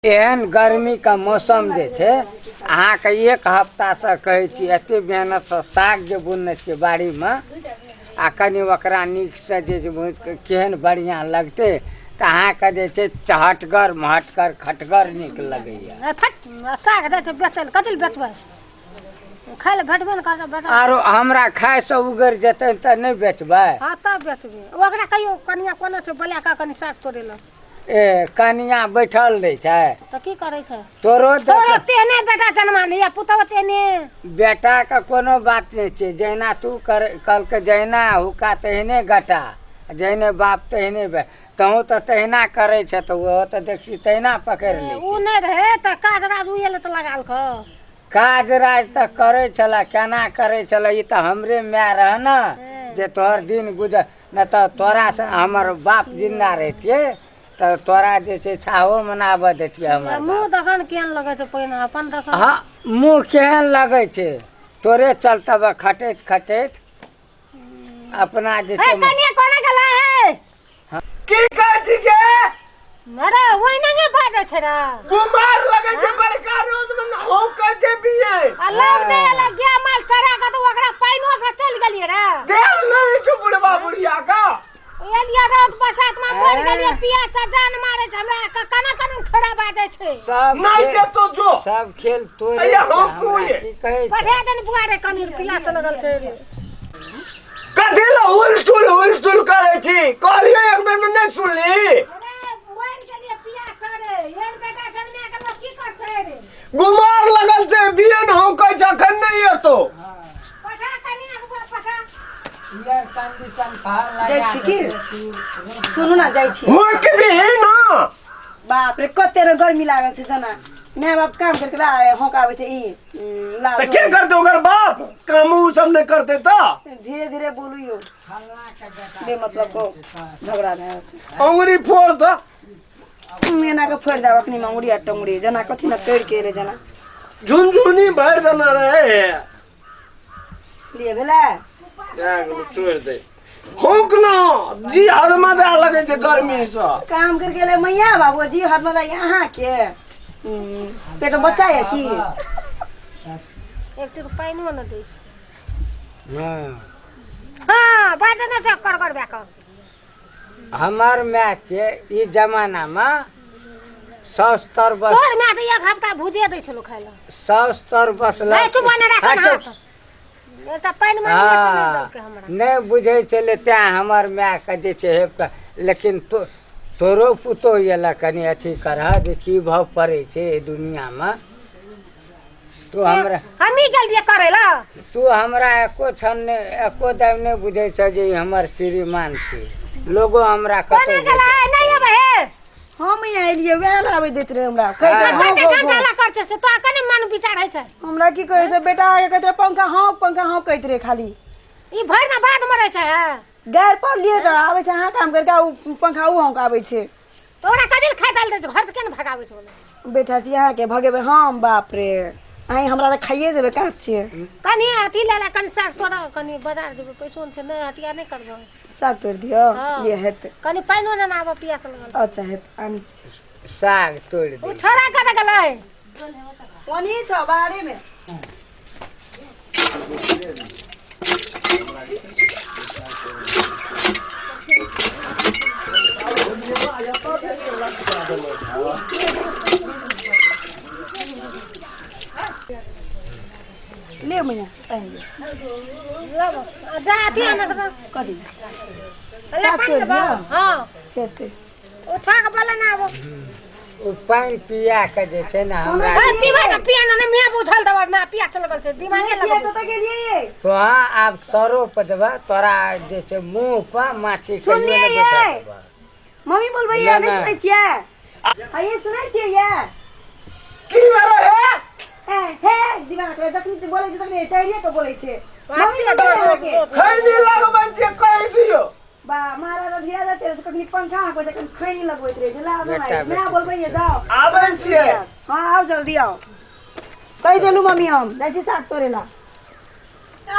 एहन गर्मीके मौसम जे छै अहाँके एक हफ्तासँ कहै छी एते मेहनतसँ साग जे बुनने छियै बाड़ीमे आ कनि ओकरा नीकसँ जे छै बुनि केहन बढ़िआँ लगतै तऽ अहाँके जे छै चहटगर महटगर खटगर नीक लगैए। फट साग दै छै बेचै लए, कथी लए बेचबै? खाय लए भेटबे ने करतै बेचबै। आरो हमरा खायसँ उगरि जेतै तऽ नहि बेचबै? हँ तब बेचबै। ओकरा कहियो कनिया कोना छै बोला कऽ कनि साग तोड़ै लए। ए कनिया बैठल रहै छै तऽ की करै छै? तोरो तोरो तेहने बेटा जन्मा लिया, पुतहु तेहने। बेटाके कोनो बात नहि छै, जहिना तू कर कहलकै जहिना हुक्का तहिने गटा, जहिने बाप तहिने बे, तहूँ तऽ तहिना करै छै तऽ ओहो तऽ देख छी तहिना पकड़ि लै ओ छै। नहि रहै तऽ काज राज ओ एलै तऽ लगालकै। काज राज तऽ करै छलै, केना करै छलै ई तऽ हमरे माय रह ने जे तोहर दिन गुजर, नहि तऽ तोरासँ हमर बाप जिन्दा रहितियै तऽ तोरा जे छै छाहो मनाबऽ दैतियै हमर मुँह दखन केहन लगै छै पहिने अपन दखन। हँ मुँह केहन लगै छै तोरे चलते खटैत खटैत अपना जे छै। कनिया कोना गेला है? की कहै छी गे? अरे ओहिना ने बाजै छै रे। गुमार लगै छै बड़का रोज में हौकै छै बिये। आ लग दे लग गया माल चरा के तऽ ओकरा पाइनो से चलि गेलियै रे। देल नहीं छौ बुढ़वा बुढ़िया का। एलियै रौद बसात में मरि गेलियै पियास से जान मारै छै हमरा, केना केना छोड़ा बाजै छै। सब नहीं खेल जेतो जो। सब खेल तोरे अइया छै, हौकू हमरा ये। की कहै छै? पठा दे ने बुआ रे कनि पियास लगल छै रे। कथी लए हुलचुल हुलचुल करै छी? कहलियै एक बेर में नहि सुनली। अरे मरि गेलियै पियास से रे, एहन बेटा जन्मा के लोक की करतै रे? गुमार लगल छै बियन हौकै छै अखन नहि एतो। पठा कनि बुआ पठा। जाइ छी की सुनू ना, जाइ छी। हुक भी ना। बाप रे कते ने गर्मी लागल छै, जना माय बाप काम करके ला हौंकाबै छै ई ला। तऽ के करतै ओकर बाप काम? उ सब नहि करतै तऽ धीरे धीरे बोलू यौ, बेमतलब को झगड़ा भए अंगुरी फोड़ दऽ। एना के फोड़ि देब अखनी अंगुरी आ टंगुरी, जना कथी ने करि के एलै जना। झुनझुनी भरि देने रहे। लिए भेलै छोड़ि दे हौक ना जी हदमा दए लगै छै गर्मी सँ। काम करके एलै मैया बाबू जी हाथ में अहाँके पेट में बच्चा यऽ की? एक चूर पानिओ नहि दै छै। हँ हँ बाजै नहि छै कर कर कऽ। हमर माय छै ई जमानामे साउस तर बस। तोर माय तऽ एक हफ्ता भुजे दै छलो खाय लए। साउस तर बसलक। नहि चुप ने राख हट। हाथ एकटा पानि मांगने छै नहि देलकै हमरा। नहि बुझै छलै तैँ हमर मायके जे छै हेब कऽ, लेकिन तो तोरो पुतोहु एलऽ कनि अथी करह जे की भाव पड़ै छै एहि दुनिआँमे। तू हमरा हमही गेल रहियै करै लए। तू हमरा एको क्षण नहि एको दाम नहि बुझै छ जे ई हमर श्रीमान छी, लोगो हमरा कोना कतौ गेलै नहि अबै हे। हम यहाँ एलियै वएह लाबै दैत रहे हमरा कहैत रहे, कते हौं, हौं, घंटा हौं। ला कर छै से तोरा कने मन विचार होइ छै? हमरा की कहै छै बेटा आके कहैत रहे पंखा हौं पंखा हौं कहैत रहे खाली। ई भरि ना बाद मरै छै हे। गारि पढ़लियै तऽ आबै छै अहाँ काम करके ओ पंखा ओ हौंकाबै छै। तोरा कथी लए खाइ डाल दै छै घर से केना भगाबै छै ओने? बेटा जी अहाँके भगेबै हम? बाप रे अहीं हमरा तऽ खाइए जेबै काँच छियै। कनि अथी ले ला, कनि साग तोड़ा, कनि बाजार जेबै, पैसो नहि छै। नहि हटिया नहि करबै। साग तोड़ि दियौ? हँ। लिए हेतै। कनि पानिओ ने आबऽ, पियास लगल। अच्छा हेतै आनै छी। साग तोड़ि ओ दे। छोड़ा कतऽ गेलै? ओनही छौ बाड़ीमे। ले मैया पानि ले। लाबऽ जा अथी आनऽ के। कथी? ले साग पानि तोड़ि लेबऽ। दियौ? हँ। हेतै। ओ छोड़ा के बोले ना आबो। ओ पानि पिया के जे छै ने हमरा। अरे पीबै तऽ पिया ने मैं बुझल देबै, मैं पियास लगल छै दिमागे सुनै छियै लगल। कतऽ गेलियै? तोहा आब सरो पर देबह तोरा जे छै मुँह पर माछी कहियो सुनलियै नहि बैठा यै? देबह। मम्मी बोलबैया ना, नहि ना। सुनै छियै? हँ सुनै छियै यै? की भेलै हे? हे हे दिमाग खराब, जखनी जे बोलै छै तखनी चढ़िए के बोलै छै। मम्मी बोलबै अहाँके। खैनी लगबै छियै कहि दियौ। बा महाराजा धिया जाइ छै कखनी पंखा हाँकै छै कखनी खैनी लगबैत रहै छै। लाज बेटा, नहि माय बेटी। बोलबैया जाओ। आबै छियै। हँ आउ जल्दी आउ। कहि देलू मम्मी हम जाइ छी साग तोड़े ला।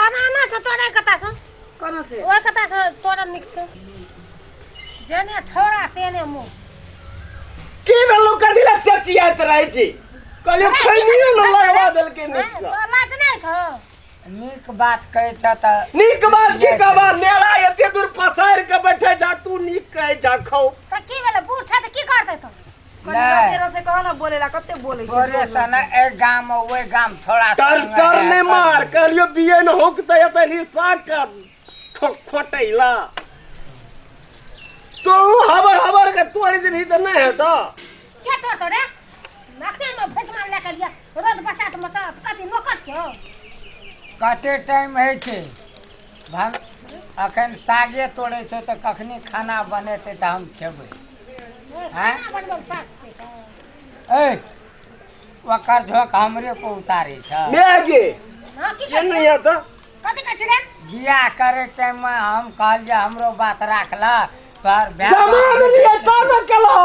आना आना से तोरे कता से। कोना से? ओहि कता से तोरा नीक छै, जेने छोड़ा तेने मुँह। की भेलौ कथी लए चचियाइत रहै छी? कहलियौ खैनियो ने लगवा देलकै नीकसँ। तोरा लाज नहि छौ? नीक बात कहै छ तऽ नीक बात की कहबा, नेला एते दूर पसारि के बैठे जा, तू नीक कहै जा खौ। तऽ की भेलै, बूढ़ छै तऽ की करतै तो? कनी रसे रसे कह न बोलेला, कते बोलै छै। तोरे सन एहि गाम ओहि गाम छोड़ा टर टर नहि मार, कहलियौ बियन होकतै एतै साग के खोटैला, तू हबर हबर के तोड़ि देबही तऽ नहि हेतौ। के तोड़तौ रे? अखने हम भैंसमा लए के लिए रौद बसात मे तऽ कथी नौकर छौ? कते टाइम होइ छै भन, अखन सागे तोड़ै छै तऽ कखनी खाना बनेतै तऽ हम खेबै? खाना बनबै लए साग खेतै? ए ओकर झोंक हमरे को उतारै छ। गे हँ, की ये कहै नहि हेतौ। कथी कहै छी रे? बियाह करे टाइममे हम कहलियै हमरो बात राख ल, तोहर भाय जमान लिए तब ने केलहो।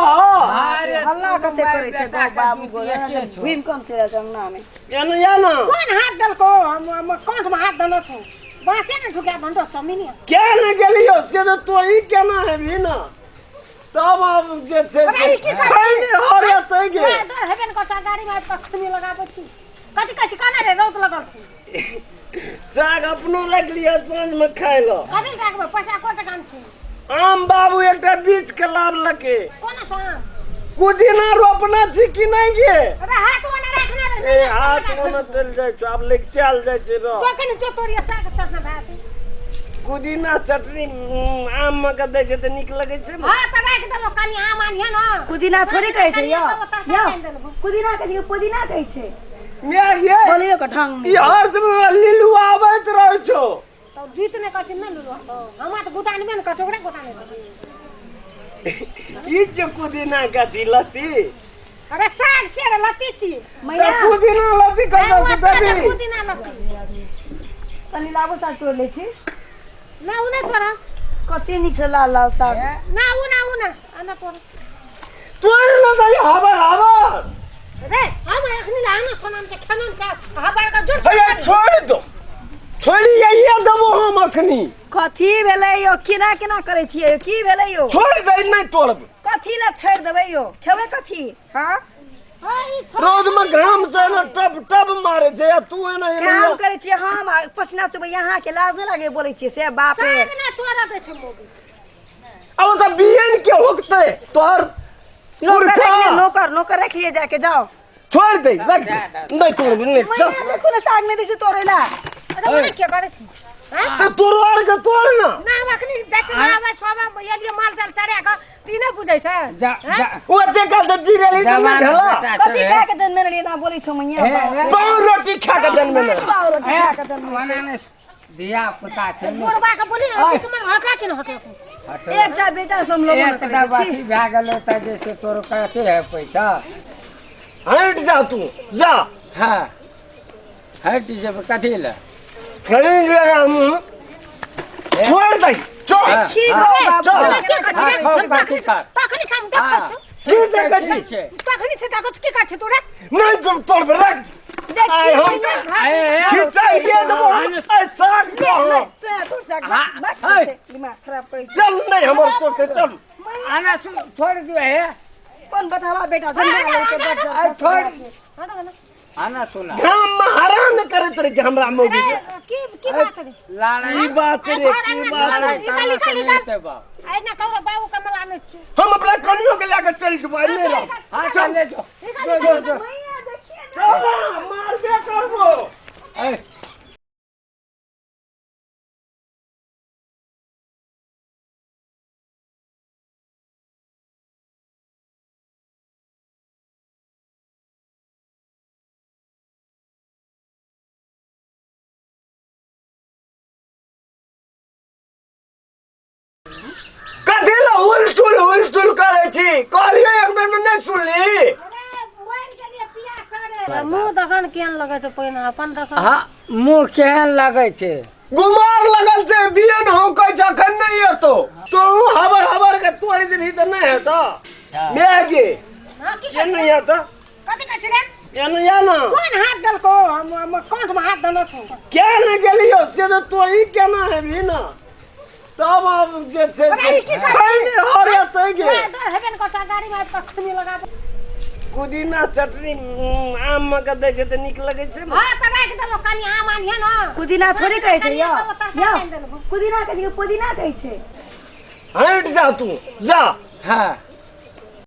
अरे हल्ला तोरो कते माय करै छै बेटा के बाबू गो, जुतिये के छौ। घुमि कम से अंगना में। ये नहि या ना। कोन हाथ देलको? हम कंठ में हाथ देलो छौ, बाँसे ने ढुका बंदो चमीनी। क्या ने गेलियो से तऽ तोही केना हेबही ने, तब आब जे छै अरे ई की करै छी? खैनी हरेतै गे। डर हेबे ने करतौ, गाड़ी में आबि कऽ खनी लगाबै छी। कथी कहै छी कहने रे? रौद लगल छै। साग अपनो राखि लिअ साँझ में खाय लऽ। कथी राखबै? पैसा को टका छै? आम बाबू एकटा बीज के लाबलकै। कोना सो आम? पुदीना रोपना छी कि नहि गे? अरे हाथ ओना राखने रे। ए हाथ ओना चलि जाइ छौ, आब लग चल जाइ छै रह। जो कनि जो तोड़िया साग चटना भात। पुदीना चटनी आम मे के दै छै तऽ नीक लगै छै ने। हाँ तऽ राखि देबो, कनि आम आनिहे न। पुदीना थोड़ी कहै छै यौ, तरकारी यौ आनि देलबो। पुदीना कहै छै, पुदीना कहै छै। माय गे, बोलियो के ढंग ई नहि। हर समय लीलू आबैत रहै छौ। तऽ जीत नहि कहै छै नहि लूलू, हमरा तऽ गोटानबे ने कहै छै, ओकरा गोटाने देबै। ई जे पुदीना के अथी लत्ती। अरे साग छियै रे, लत्ती छियै। तऽ मैया पुदीना लत्ती कतऽ से देबही? पुदीना लत्ती। कनि लाबो, साग तोड़ि लै छी। ना उ नहि तोड़ा। कते नीक छै लाल लाल साग। ना उ ना, उ ना आना तोड़ा। तोड़ि ने दही हबर हबर। रे हम एखनी लाना सोनाम के खाना छै हबर का जोर। भैया छोड़ि दो, छोड़ि यही देबो हम अखनी। कथी भेलै यौ? केना केना करै छियै यौ? की भेलै यौ? छोड़ि दे, नहि तोड़ब। कथी लए छोड़ि देबै यौ? खेबै कथी? हाँ रौद में घाम से एना टप टप मारे छै आ तू एना एना काम करै छियै हम आ पसीना चुबै, अहाँके लाज नहि लागै बोलै छियै से? बाप रे, साग ना तोड़ा दै छै मोगी। अब तऽ बियन के होकतै तोहर नौकर पुरखा। राखि लिअ, नौकर नौकर राखि लिअ, जाके जाओ। छोड़ दे, रख दे, नहि तोड़ब नहि। मैया चल। देखो ने, साग नहि दै छै तोड़ै लए। अरे ओने के करै छी? हाँ? तऽ तोरो आर के तोड़ ना। ना हम अखनी जाइ छी ना, आबै सब एलियै माल जाल चढ़ा कऽ, ई नहि बुझै छै? जा जा। ओते काल तऽ जीरेली तऽ नहि जवान भेला। बेटा छै। कथी खा के जन्मे रहियै ना बोलै छौ मैया? हे, हे। पाव रोटी खा के जन्मे ने। पाव रोटी खा के जन्मे। ओना नहि धिया पुता छै ने। बुढ़बा के बोली ने, बीच में हटला कि नहि हटला? हटो। एकटा बेटा से हम लोग एक अथी भए गेलै तऽ जे से तोरो कते है पैसा। हटि जा तू, जा। हँ हटि जेबै कथी लए? खरीद ले हम, छोड़ दे, चल। हाँ। की गो बाबू? चल। की कहै छी रे? हाँ, कथी कर? तखनी से हम देखै हाँ। छी। की देखै छी? छै। तखनी से देखै छी, की कहै छी तू रे? नहि तुम तोड़, रख। आइ हम खिचाइए देबो हम, आइ साग ले ले खाओ। तोरा तोड़ साग। हाँ, बात है। दिमाग खराब करै छै। चल, नहि हमर तोड़ते, चल। आना छोड़ दियो हे। कोन बतावा बेटा जन्मे के बड़ आइ छोड़। हट ना। आना सुना। घाम में हरान करैत रहै छै हमरा मौगी के। की की बात रे? लड़ाई की बात रे, की बात रे? लड़ाई करला से नहि हेतै बाप। आइ ना कहू बाबू कमला नहि छी। हम अपना कनियो के लए के चलि जेबो, आइ नहि रहब। हाँ चल ले जो जो जो जो। मैया देखिए। चल, मारबे करबो। ए कथी लए हुलचुल हुलचुल करै छी? कहलियै एक बेर में नहि सुनली। मुँह दखन केहन लगै छै पहिने अपन दखन। हाँ मुँह केहन लगै छै? गुमार लगल छै, बियन हौकै छै, अखन नहि एतौ। तू हबर हबर के तोड़ि देबही तऽ नहि हेतौ। माय गे, हाँ, की ये नहि हेतौ। कथी कहै छी रे? ये नहि या ना। कोन हाथ देलको? हम कंठ में हाथ देलो छौ। क्या ने गेलियो से तऽ तोही केना हेबही ने, तब आब जे छै ओकरा ई की करबै? खैनी हरेतै गे। हेबे ने करतै, गाड़ी में आबि कऽ खैनी लगाबो। पुदीना चटनी आम मे के दै छै तऽ नीक लगै छै ने। हाँ, तऽ राखि देबो, कनि आम आनिहे ने। पुदीना थोड़ी कहै छै यौ। कनि देबो, तरकारी यौ आनि देलबो। पुदीना कहै छै कि पुदीना कहै छै? हटि जा तू, जा। हाँ।